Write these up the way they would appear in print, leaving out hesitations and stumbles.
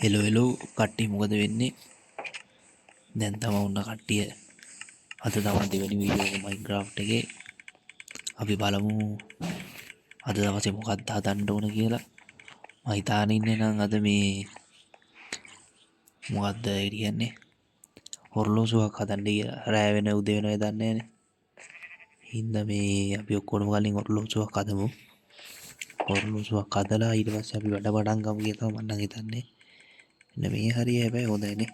Hello hello කට්ටිය, මොකද වෙන්නේ? දැන් තමයි උන්න කට්ටිය අද තමයි දෙවෙනි වීඩියෝ එක මයින්ක්‍රාෆ්ට් එකේ. අපි බලමු අද දවසේ මොකක්ද හදන්න ඕන කියලා. මම හිතාගෙන ඉන්නේ නම් අද මේ මොකක්ද ඒ කියන්නේ ඔරලෝසුවක් හදන්න කියලා. රෑ වෙන උදේ වෙන දන්නේ නෑනේ. හින්දා මේ අපි ඔක්කොම කලින් ඔරලෝසුවක් හදමු. ඔරලෝසුවක් හදලා ඊට පස්සේ අපි වැඩ පටන් ගමු කියලා තමයි මම නම් හිතන්නේ. මෙන්න මේ හරිය හැබැයි හොඳයිනේ.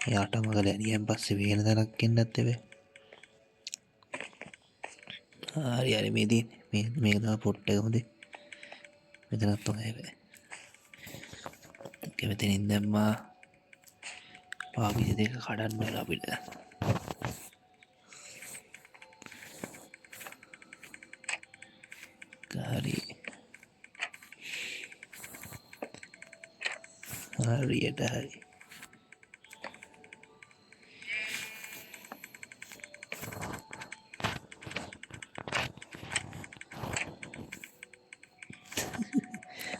එයාට මගල ඇරියන් පස්සේ වෙන තැනක් එන්නත් එපා. හරි හරි මේ තියෙන්නේ. මේක තමයි පොට් එක හොඳේ. මෙතනත් හොඳයි හැබැයි. ඔකේ මෙතනින් දැම්මා. පාපිසි දෙක කඩන්න වෙලා අපිට. හරි. හරියට හරි.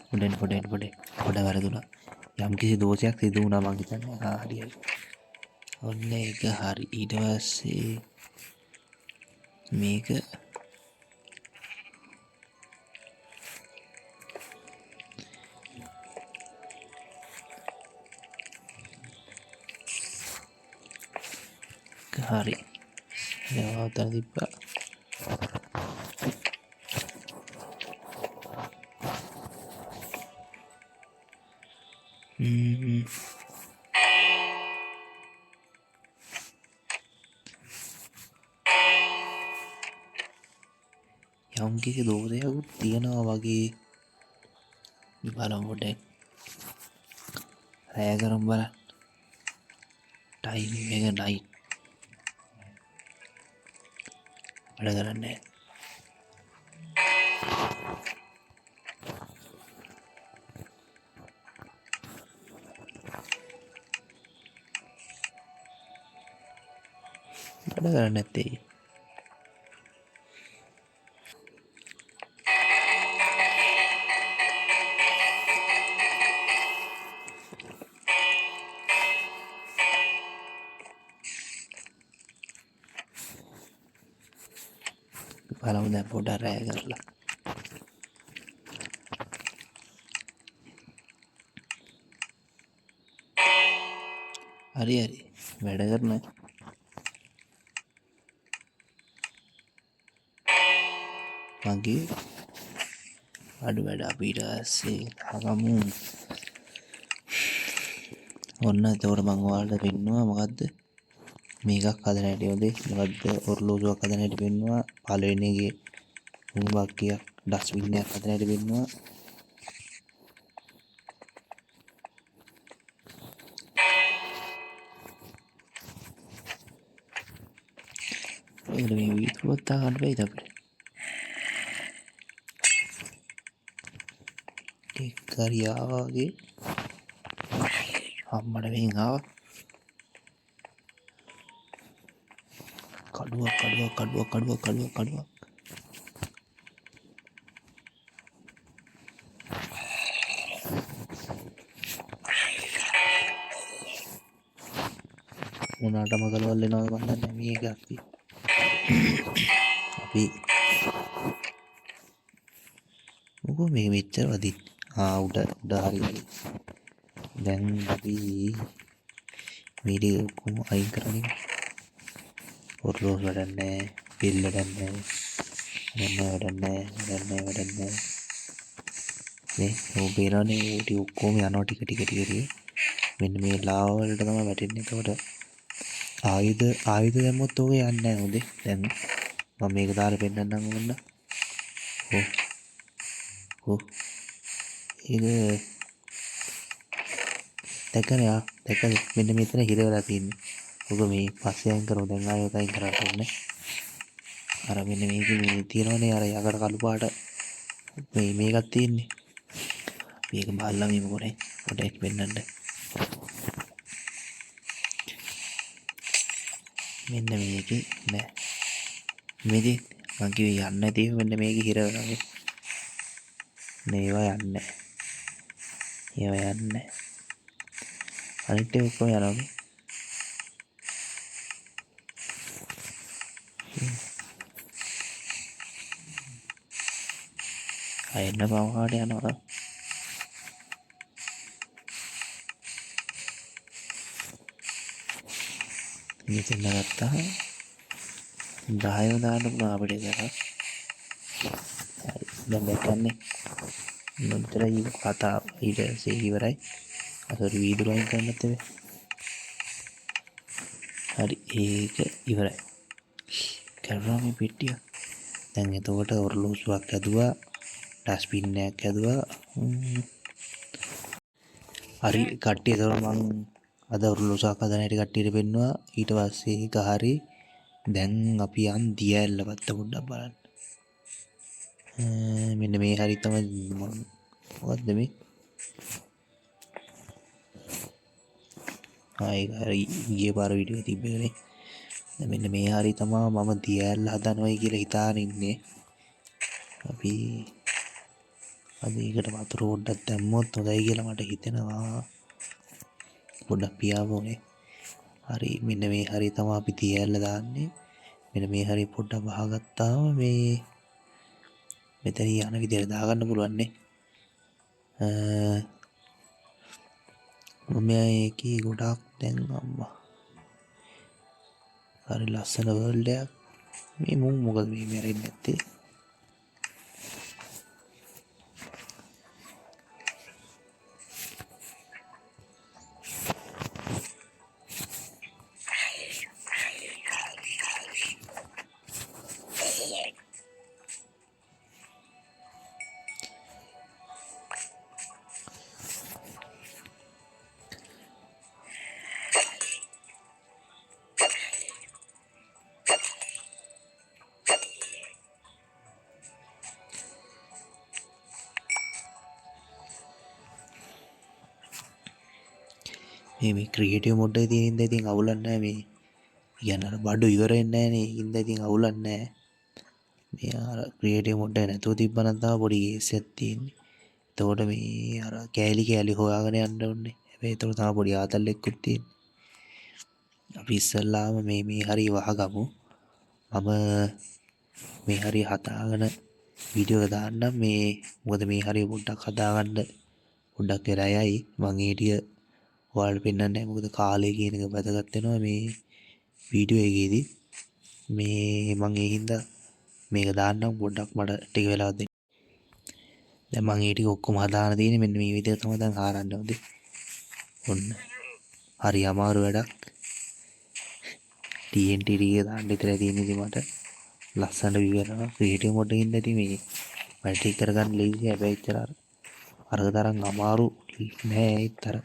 පොඩෙන් පොඩෙන් පොඩේ පොඩ වැරදුනා. යම් කිසි දෝෂයක් සිදු වුණා මං හිතන්නේ. හරි හරි. ඔන්න ඒක හරි. ඊට පස්සේ මේක හරි. දැන් ඔතන තිබ්බා. යම් කිසි දෝෂයකුත් තියෙනවා වගේ. අපි බලමු පොඩ්ඩක්. රෑ කරමු බලන්න. ටයිම් එක නයිට්. වැඩ කරන්නේ නෑ. වැඩ කරන්නේ නැත්තේ. බලමු දැන් පොඩ්ඩක් රෑ කරලා. හරි හරි වැඩ කරන. මගේ අඩු වැඩ අපි ඊට පස්සේ හගමු. ඔන්න එතකොට මං ඔයාලට පෙන්නුවා මොකද්ද මේකක් හදන හැටි. හොඳේ මොකද්ද ඔරලෝසුවක් හදන හැටි පෙන්නුවා. පළවෙනි එකේ කුණු බක්කියක් ඩස්බින් එකක් හදන හැටි පෙන්නුවා. ඒකට මේ වීදුරුවක් දාගන්න බැයිද අපිට? එක් හරි ආවා වගේ. අම්මට මෙහෙන් ආවා. කඩුවක් කඩුවක් කඩුවක් කඩුවක් කඩුවක් කඩුවක්. මොනාටම කලවල් එනවද මන් දන්නේ නැහැ. මේක අපි මොකෝ මේ මෙච්චර වදින්නේ? උඩ උඩ හරි හරි. දැන් අපි මේ ටික ඔක්කොම අයින් කරන්නේ. ඔරලෝසු වැඩක් නෑ, බෙල් වැඩක් නෑ, වැඩක් නෑ, වැඩක් නෑ, වැඩක් නෑ, වැඩක් නෑ. නේ ඔව් පේනවනේ ඌ ටික ඔක්කොම යනවා ටික ටික ටික ටික. මෙන්න මේ ලාව වලට තමයි වැටෙන්නේ. එතකොට ආයුධ දැම්මොත් ඕක යන්නේ නෑ හොඳේ. දැන් මම මේක දාලා පෙන්නන්නම් ඕන්න. ඔව්. ඔව්. ඒක දැක්කනේ ආ දැක්කද? මෙන්න මෙතන හිර වෙලා තියෙන්නේ. ඔක මේ පස්සේ අයින් කරමු. දැන් ආයෙ ඔක අයින් කරන්න ඕනේ. අර මෙන්න මේකේ මේ තියෙනවනේ අර යකඩ කළු පාට මේ මේකක් තියෙන්නේ. මේක බලලා මේ මොකනේ පොඩ්ඩක් පෙන්නන්න. මෙන්න මේකේ නෑ. මේ තියෙන්නේ මං කිව්වේ යන්නේ නැති මෙන්න මේකේ හිර වෙලා මේ. මේවා යන්නේ නෑ. ඒවා යන්නේ නැහැ. අනිත් ටික ඔක්කොම යනවානේ. ආ එන්න පවකාට යනවා. මෙතන ගත්තා 10ම දාන්න පුළුවන් අපිට ඒක. හරි දැන් දැක්කන්නේ මෙච්චරයි කතාව. ඊට පස්සේ ඉවරයි. අසෝරි වීදුරු අයින් කරන්නත් එපා. හරි ඒක ඉවරයි. කරුණා මේ පෙට්ටිය. දැන් එතකොට ඔරලෝසුවක් ඇදුවා, ඩස්බින් එකක් ඇදුවා. හරි කට්ටිය එතකොට මං අද ඔරලෝසුවක් හදන හැටි කට්ටියට පෙන්නුවා. ඊට පස්සේ ඒක හරි. දැන් අපි යන් දිය ඇල්ල පැත්ත පොඩ්ඩක් බලන්න. මෙන්න මේ හරි තමයි මොකද්ද මේ? ඒක හරි ගිය පාර වීඩියෝ තිබ්බ එකනේ. දැන් මෙන්න මේ හරි තමා මම දිය ඇල්ල හදනවයි කියලා හිතාගෙන ඉන්නේ. අපි අද ඒකට වතුර පොඩ්ඩක් දැම්මොත් හොඳයි කියලා මට හිතෙනවා. පොඩ්ඩක් පියාඹුනේ. හරි මෙන්න මේ හරි තමා අපි දිය ඇල්ල දාන්නේ. මෙන්න මේ හරි පොඩ්ඩක් වහගත්තාම මේ මෙතන යන විදියට දාගන්න පුළුවන් නේ. මම ඒකේ ගොඩක් දැන් අම්මා හරි ලස්සන වර්ල්ඩ් එකක්. මේ මුන් මොකද මේ මැරෙන්නේ නැත්තේ? මේ ක්‍රියේටිව් මොඩ් එකේ තියෙන හින්දා ඉතින් අවුලක් නෑ. මේ කියන්නේ අර බඩු ඉවර වෙන්නේ නෑනේ. ඒ හින්දා ඉතින් අවුලක් නෑ. මේ අර ක්‍රියේටිව් මොඩ් එක නැතුව තිබ්බනම් තමයි පොඩි කේස් එකක් තියෙන්නේ. එතකොට මේ අර කෑලි කෑලි හොයාගෙන යන්න ඕනේ. හැබැයි එතකොට තමයි පොඩි ආතල් එක්කුත් තියෙන්නේ. අපි ඉස්සල්ලාම මේ හරිය වහගමු. මම මේ හරිය හදාගෙන වීඩියෝ එක දාන්නම්. මේ මොකද මේ හරිය පොඩ්ඩක් හදාගන්න පොඩ්ඩක් වෙලා යයි. මං ඒ ටික ඔයාලට පෙන්වන්නේ නැහැ. මොකද කාලය කියන එක වැදගත් වෙනවා මේ වීඩියෝ එකේදී. මේ මං ඒ හින්දා මේක දාන්නම් පොඩ්ඩක් මට ටික වෙලාවක් දෙන්න. දැන් මං ඒ ටික ඔක්කොම හදාගෙන තියෙන්නේ. මෙන්න මේ විදිහට තමයි දැන් හාරන්නේ හොඳේ. ඔන්න හරි අමාරු වැඩක්. TNT ටික දාන්න විතරයි තියෙන්නේ ඉතින් මට. ලස්සනට විවරනවා. ක්‍රියේටිව් මොඩ් එකකින් ඉඳලා ඉතින් මේ වැඩ ටික කරගන්න ලේසි. හැබැයි එච්චර අරක තරම් අමාරු නෑ. ඒත් අර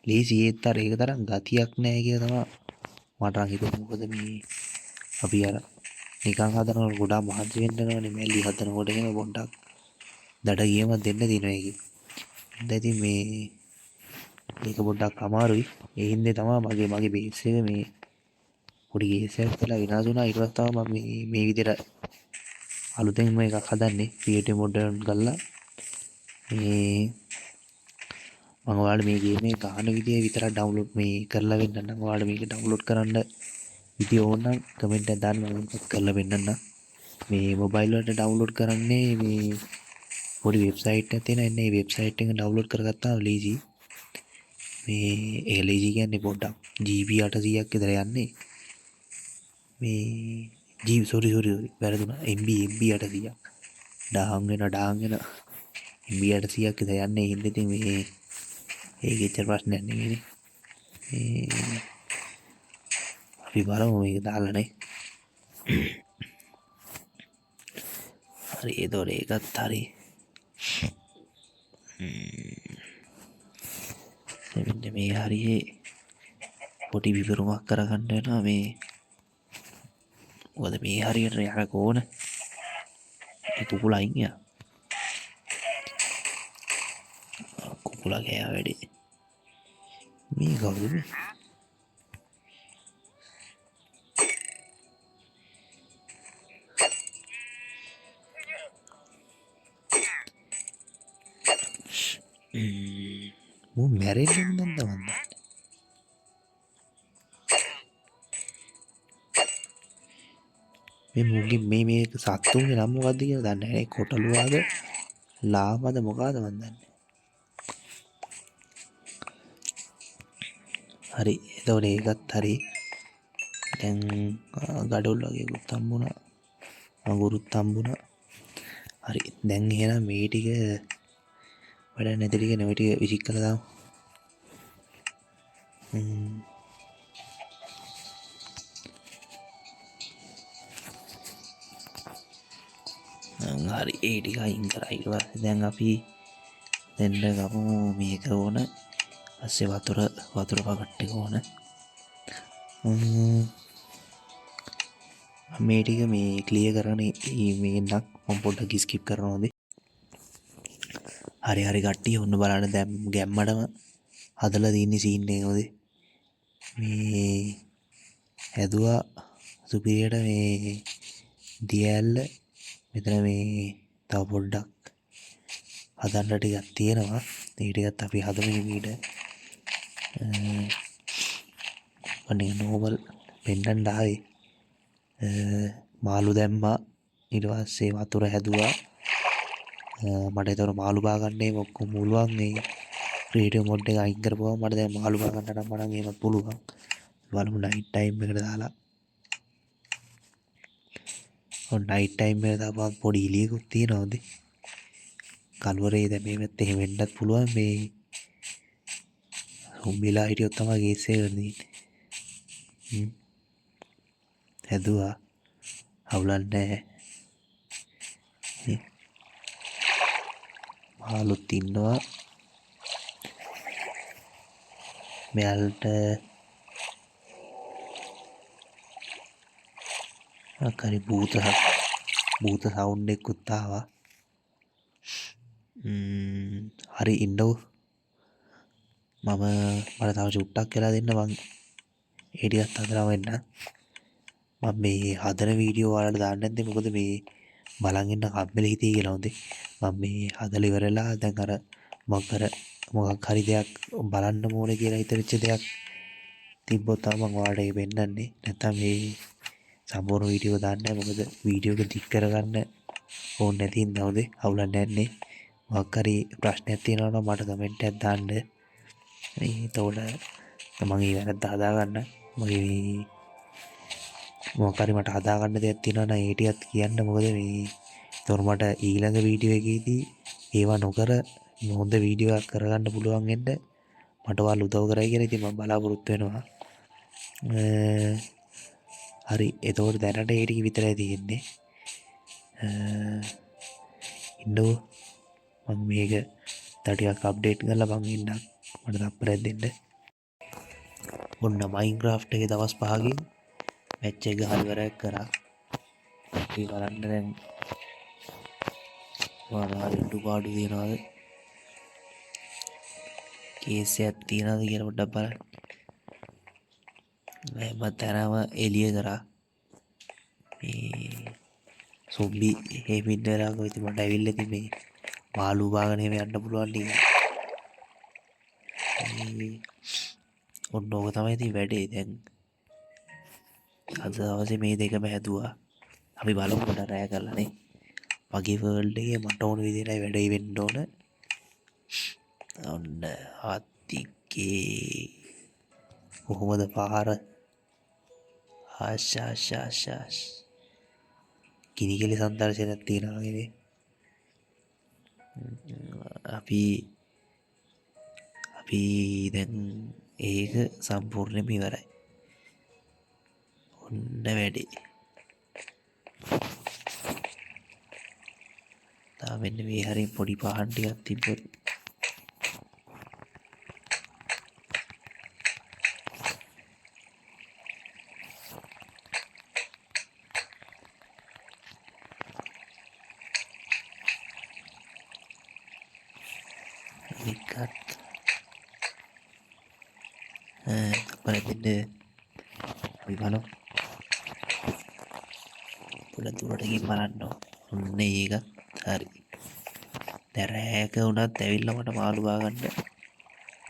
ලේසි ඒත් අර ඒක තරම් ගතියක් නෑ කියලා තමයි මට නම් හිතෙන්නේ. මොකද මේ අපි අර නිකන් හදනකොට ගොඩාක් මහන්සි වෙන්න ඕනේ. මැලි හදනකොට එහෙම පොඩ්ඩක් දඩ ගියමක් දෙන්න තියෙනවා ඒකේ. දැන් ඉතින් මේ ඒක පොඩ්ඩක් අමාරුයි. ඒ හින්දා තමයි මගේ බේස් එක මේ පොඩි කේස් එකක් වෙලා විනාශ වුණා. ඊට පස්සේ තමයි මම මේ විදිහට අලුතෙන්ම එකක් හදන්නේ ක්‍රියේටිව් මොඩ් එක කරලා. මේ මම ඔයාලට මේ ගේම් එක ගහන විදිය විතරක් ඩවුන්ලෝඩ් මේ කරලා වෙන්නම්. ඔයාලට මේක ඩවුන්ලෝඩ් කරන්න විදිය ඕන නම් කමෙන්ට් එකක් දාන්න, මම ඒකත් කරලා පෙන්නන්නම්. මේ මොබයිල් වලට ඩවුන්ලෝඩ් කරන්නේ මේ පොඩි වෙබ්සයිට් එකක් තියෙනවා. එන්න ඒ වෙබ්සයිට් එක ඩවුන්ලෝඩ් කරගත්තාම ලේසි. මේ ඒ ලේසි කියන්නේ පොඩ්ඩක් GB 800ක් විතර යන්නේ. මේ G, sorry, sorry, sorry, වැරදුනා. MB 800ක්. ඩාහන් වෙනවා, ඩාහන් වෙනවා. MB 800ක් විතර යන්නේ. ඒ හින්දා ඉතින් මේ ඒක එච්චර ප්‍රශ්නයක් නෙමෙයිනේ. මේ අපි බලමු මේක දාලා නේ. හරි, ඒතකොට ඒකත් හරි. මෙන්න මේ හරියේ පොඩි විවරුමක් කරගන්න වෙනවා මේ. මොකද මේ හරියට යන කෝණ ඒ කුකුලා අයින් යා. කුකුලා ගෑ වැඩි. මේ කවුද මේ? මූ මැරෙන්නේ නැද්ද මන් දන්නේ. මේ මුගේ මේ මේ සත්තුන්ගේ නම මොකද්ද කියලා දන්නේ නැහැ නේ. කොටලුවාද ලාමද මොකಾದ මන් දන්නේ. හරි එතකොට ඒකත් හරි. දැන් ගඩොල් වගේකුත් හම්බුණා. අඟුරුත් හම්බුණා. හරි දැන් එහෙනම් මේ ටික වැඩ නැති ටික නෙවෙයි ටික විසික් කරලා දාමු. හරි ඒ ටික අයින් කරා. ඊට පස්සේ දැන් අපි දෙන්න ගමු මේක ඕන. පස්සේ වතුර බකට් එක ඕන. මේ ටික මේ ක්ලියර් කරගෙන මේ නක් මම පොඩ්ඩක් ස්කිප් කරනවා හොඳේ. හරි හරි කට්ටිය ඔන්න බලන්න දැන් ගැම්මටම හදලා තියෙන සීන් එක හොඳේ. මේ හැදුවා සුපිරියට මේ දියැල්ල. මෙතන මේ තව පොඩ්ඩක් හදන්න ටිකක් තියෙනවා. ඒ ටිකත් අපි හදමු ඊට. මම නෝමල් පෙන්නන්න ආවේ. මාළු දැම්මා. ඊට පස්සේ වතුර හැදුවා. මට ඒතර මාළු බා ගන්න එහෙම ඔක්කොම පුළුවන්. මේ ක්‍රියේටිව් මොඩ් එක අයින් කරපුවම මට දැන් මාළු බා ගන්න නම් මට එහෙමත් පුළුවන්. බලමු නයිට් ටයිම් එකට දාලා. ඔව් නයිට් ටයිම් එකට දාපුවම පොඩි එළියකුත් තියෙනවා හොඳේ. කළුවරේ දැන් මේ පැත්තේ එහෙම වෙන්නත් පුළුවන්. මේ සොම්බිලා හිටියොත් තමයි කේස් එක කරන්නේ. හැදුවා. අවුලක් නෑ. මාළුත් ඉන්නවා. මෙයාලට මොකක් හරි භූත සවුන්ඩ් එකකුත් ආවා. හරි ඉන්නකෝ. මට තව චුට්ටක් වෙලා දෙන්න. මං ඒ ටිකත් හදලා එන්න. මං මේ හදන වීඩියෝ ඔයාලට දාන්න නැද්ද? මොකද මේ බලන් ඉන්න කම්මැලි හිතේ කියලා හොඳේ. මං මේ හදලා ඉවරලා දැන් අර මොකක් හරි දෙයක් බලන්න ඕනේ කියලා හිතෙච්ච දෙයක් තිබ්බොත් තමයි මං ඔයාලට ඒ පෙන්නන්නේ. නැත්තම් මේ සම්පූර්ණ වීඩියෝ දාන්නේ නැහැ. මොකද වීඩියෝ එක දික් කරගන්න ඕනේ නැති හින්දා හොඳේ. අවුලක් නැන්නේ. මොකක් හරි ප්‍රශ්නයක් තියෙනවා නම් මට කමෙන්ට් එකක් දාන්න. මේ එතකොට මං ඒ වැරද්ද හදාගන්න. මගේ මේ මොකක් හරි මට හදාගන්න දෙයක් තියෙනවා නම් ඒ ටිකත් කියන්න. මොකද මේ එතකොට මට ඊළඟ වීඩියෝ එකේදී ඒවා නොකර හොඳ වීඩියෝ එකක් කරගන්න පුළුවන් වෙන්න මට ඔයාලා උදව් කරයි කියලා ඉතින් මං බලාපොරොත්තු වෙනවා. හරි එතකොට දැනට ඒ ටික විතරයි තියෙන්නේ. ඉන්නකෝ මං මේක තව ටිකක් අප්ඩේට් කරලා මං ඉන්නම්. මට තප්පරයක් දෙන්න. ඔන්න මයින්ක්‍රාෆ්ට් එකේ දවස් 5කින් මැච් එක ගහලා ඉවරයක් කරා. අපි බලන්න දැන් මොනවා හරි අඩුපාඩු තියනවද, කේස් එකක් තියනවද කියලා පොඩ්ඩක් බලන්න. හැම තැනම එළිය කරා. මේ සොම්බි එහෙම ඉන්න වෙලාවක ඉතින් මට ඇවිල්ලා ඉතින් මේ මාළු බාගෙන එහෙම යන්න පුළුවන් නේ. මේ ඔන්න ඕක තමයි ඉතින් වැඩේ. දැන් අද දවසේ මේ දෙකම හැදුවා. අපි බලමු පොඩ්ඩක් රෑ කරලා නේ. මගේ වර්ල්ඩ් එකේ මට ඕන විදිහටයි වැඩේ වෙන්න ඕන. ඔන්න අතිකේ කොහොමද පාර? ආශ් ආශ් ආශ් ආශ්. ගිනි කෙලි සංදර්ශනයක් තියෙනවා වගේ නේ. අපි දැන් ඒක සම්පූර්ණයෙන්ම ඉවරයි. ඔන්න වැඩේ. තා මෙන්න මේ හරිය පොඩි පහන් ටිකක් තිබ්බොත් එකත් තප්පරයක් දෙන්න අපි බලමු. පොඩ්ඩක් දුරට ගිහින් බලන්න ඕන. ඔන්න ඒකත් හරි. දැන් රෑක වුණත් ඇවිල්ලා මට මාළු බා ගන්න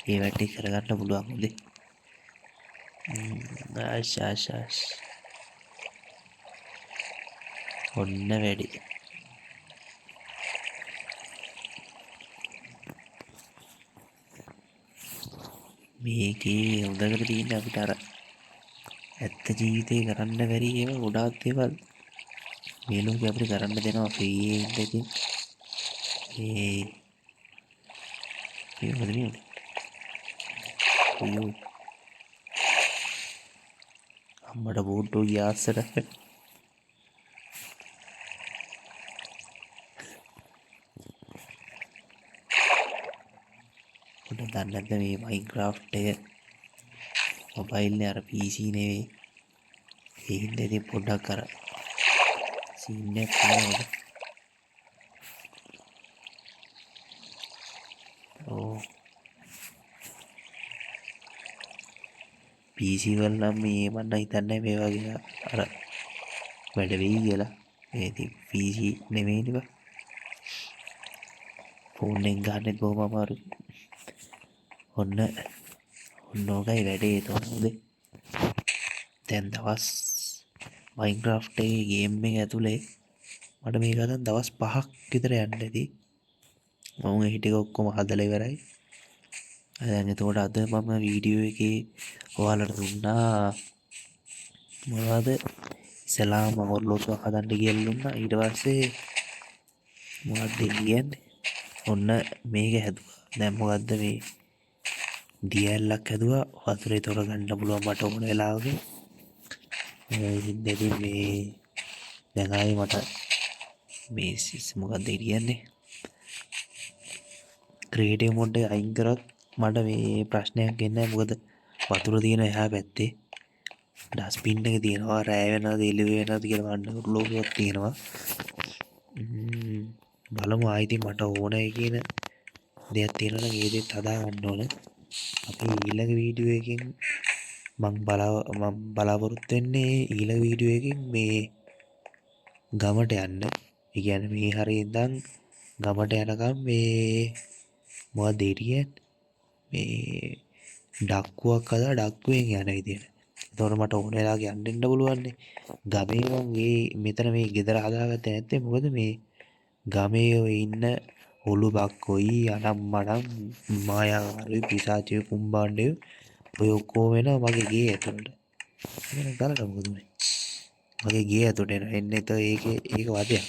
ඒ වැඩේ කරගන්න පුළුවන් හොඳේ. ආශ් ආශ් ආශ්. ඔන්න වැඩේ. මේකේ හොඳකට තියෙන්නේ අපිට අර ඇත්ත ජීවිතේ කරන්න බැරි ඒවා ගොඩාක් දේවල් මේ ලෝකේ අපිට කරන්න දෙනවා ෆ්‍රී එකෙන් ඉතින්. ඒ මේ මොකද මේ උනේ? අයියෝ අම්මට බෝට්ටු ගියාස්සට. පොඩ්ඩක් දන්නේ නැද්ද මේ මයින්ක්‍රාෆ්ට් එක මොබයිල් නේ අර PC නෙවෙයි. ඒ හින්දා ඉතින් පොඩ්ඩක් අර සීන් එකක් තියෙනවා. ඔව් PC වල නම් මේ මං නම් හිතන්නේ මේ වගේ අර වැඩ වෙයි කියලා. මේ ඉතින් PC නෙමෙයිනේ බං. ෆෝන් එකෙන් ගහන්නෙත් බොහොම අමාරුයි. ඔන්න ඕකයි වැඩේ එතකොට හොඳේ. දැන් දවස් මයින්ක්‍රාෆ්ට් එකේ ගේම් එක ඇතුලේ මට මේක හදන්න දවස් 5ක් විතර යන්න ඇති. මම ඒ ටික ඔක්කොම හදලා ඉවරයි. දැන් එතකොට අද මම වීඩියෝ එකේ ඔයාලට දුන්නා මොනවද ඉස්සෙල්ලාම මම ඔරලෝසුවක් හදන්න කියලා දුන්නා. ඊට පස්සේ මොකද්ද කියන්නේ? ඔන්න මේක හැදුවා. දැන් මොකද්ද මේ දියැලක් හැදුවා. වතුරේ තොර ගන්න පුළුවන් මට ඕන වෙලාවක. ඉතින් ඉතින් මේ දැන් ආයේ මට මේ මොකද්ද කියන්නේ? ක්‍රියේටිව් මොඩ් එක අයින් කරොත් මට මේ ප්‍රශ්නයක් එන්නේ නැහැ. මොකද වතුර තියෙන එහා පැත්තේ ඩස්බින් එක තියෙනවා. රෑ වෙනවද එළිය වෙනවද කියලා බලන්න ඔරලෝසුවක් තියෙනවා. බලමු ආයි ඉතින් මට ඕනයි කියන දෙයක් තියෙනවා නම් ඒ දේත් හදා ගන්න ඕන. අපි ඊළඟ වීඩියෝ එකකින් මං බලාපොරොත්තු වෙන්නේ ඊළඟ වීඩියෝ එකකින් මේ ගමට යන්න. ඒ කියන්නේ මේ හරිය ඉඳන් ගමට යනකම් මේ මොකද්ද ඒ කියන්නේ? මේ ඩක්කුවක් හදලා ඩක්කුවෙන් යන විදියට. එතකොට මට ඕන වෙලාවක යන්න එන්න පුළුවන්නේ. ගමේ මං ඒ මෙතන මේ ගෙදර හදාගත්තේ නැත්තේ මොකද මේ ගමේ ඔය ඉන්න ඔලු බක්කොයි අනම් මනම් මායාකාරයෝ පිසාචයෝ කුම්බාණ්ඩයෝ ඔය ඔක්කොම එනවා මගේ ගේ ඇතුළට. එන ගලට මොකද උනේ? මගේ ගේ ඇතුළට එනවා. එන්නේ එතකොට ඒක වදයක්.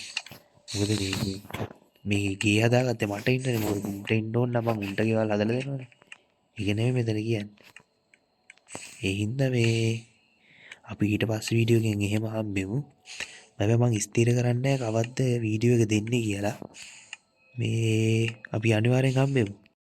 මොකද මේ ගේ හදාගත්තේ මට ඉන්නනේ. මොකද උන්ට ඉන්න ඕන නම් මං උන්ට ගෙවල් හදලා දෙනවනේ. ඒක නෙමෙයි මෙතන කියන්නේ. ඒ හින්දා මේ අපි ඊට පස්සේ වීඩියෝ එකෙන් එහෙම හම්බෙමු. හැබැයි මං ස්ථිර කරන්නේ නැහැ කවද්ද වීඩියෝ එක දෙන්නේ කියලා. මේ අපි අනිවාර්යෙන් හම්බෙමු.